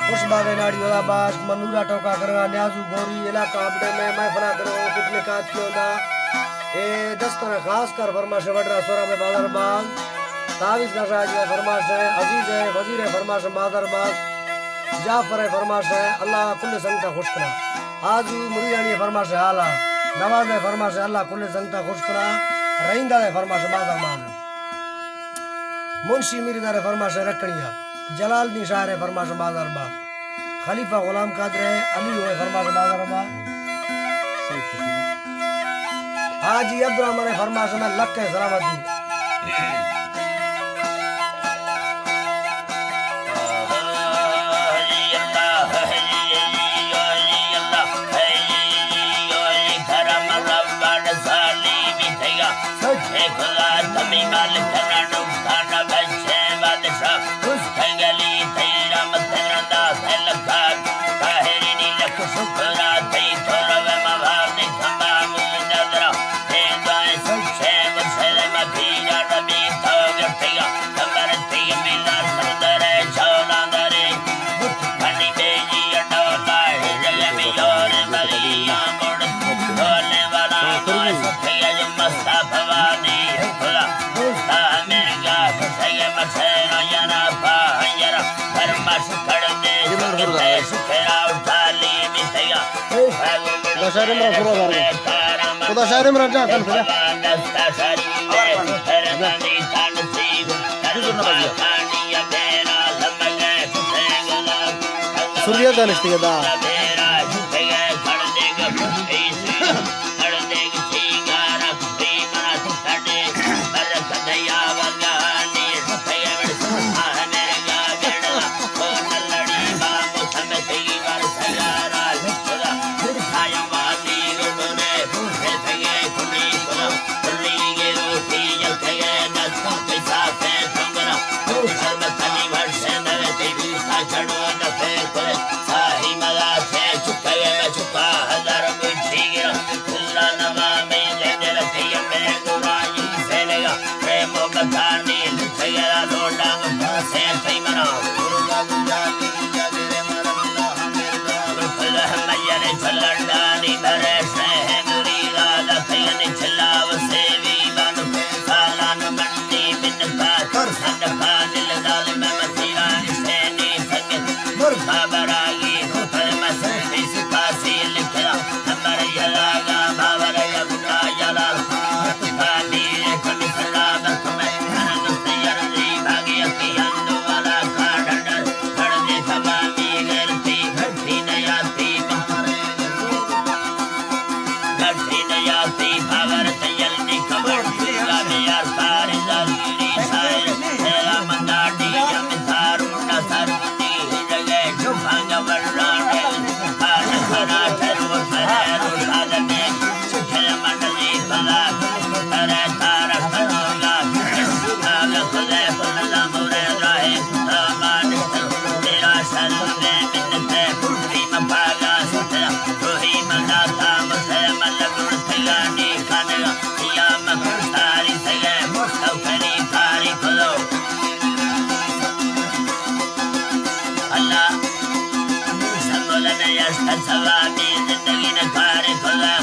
خوش باغ ناڑی ودا باش، من نورا ٹوکا کرگا، نیازو گوری علاقہ اپڈے میں محفلا کرگا، پکنک آتکی ہوندا۔ اے دستانا خاص کر فرمائش وڈرا سورا میں بازار باز، تعویذ کا شاہ جی فرمائش ہے، عزیز ہے، وزیر ہے فرمائش بازار باز، جعفر ہے فرمائش ہے، اللہ کل سنگتا خوش کنا۔ آجو مریدانی فرمائش آلا، نواز ہے فرمائش اللہ کل سنگتا خوش کنا، رہیندا ہے فرمائش بازار باز۔ منشی میردار ءِ فرمائش رکھنی ءَ، جلال الدین شاعر ءِ فرمائش بازار با، خلیفہ غلام قادر ءِ، علی ءِ فرمائش بازار با، حاجی عبدالرحمن ءِ فرمائش نہ لکھ ءِ سلامتی۔ سچے خدا تمی مالک نہ ڈوبتا نہ بچے بادشاہ، اس کنگلی تیرا مت رندا سے لکھا، طاہری نی لکھ شکرا تئی تو روے موار دی سما مون نظرا، تے دعائیں سچے مسلم پیرا ربی تو گٹیا، کمر تی میلار سردرے چولا درے، بت کنی بیجی اڈولا، ہجل میور ملیاں۔ خدا شاعر عمران پورا دار۔ خدا شاعر عمران جان کن خدا۔ سوریا دانشتی دا۔ اللہ سمولن یشت سوامی زندگی نکار کلا۔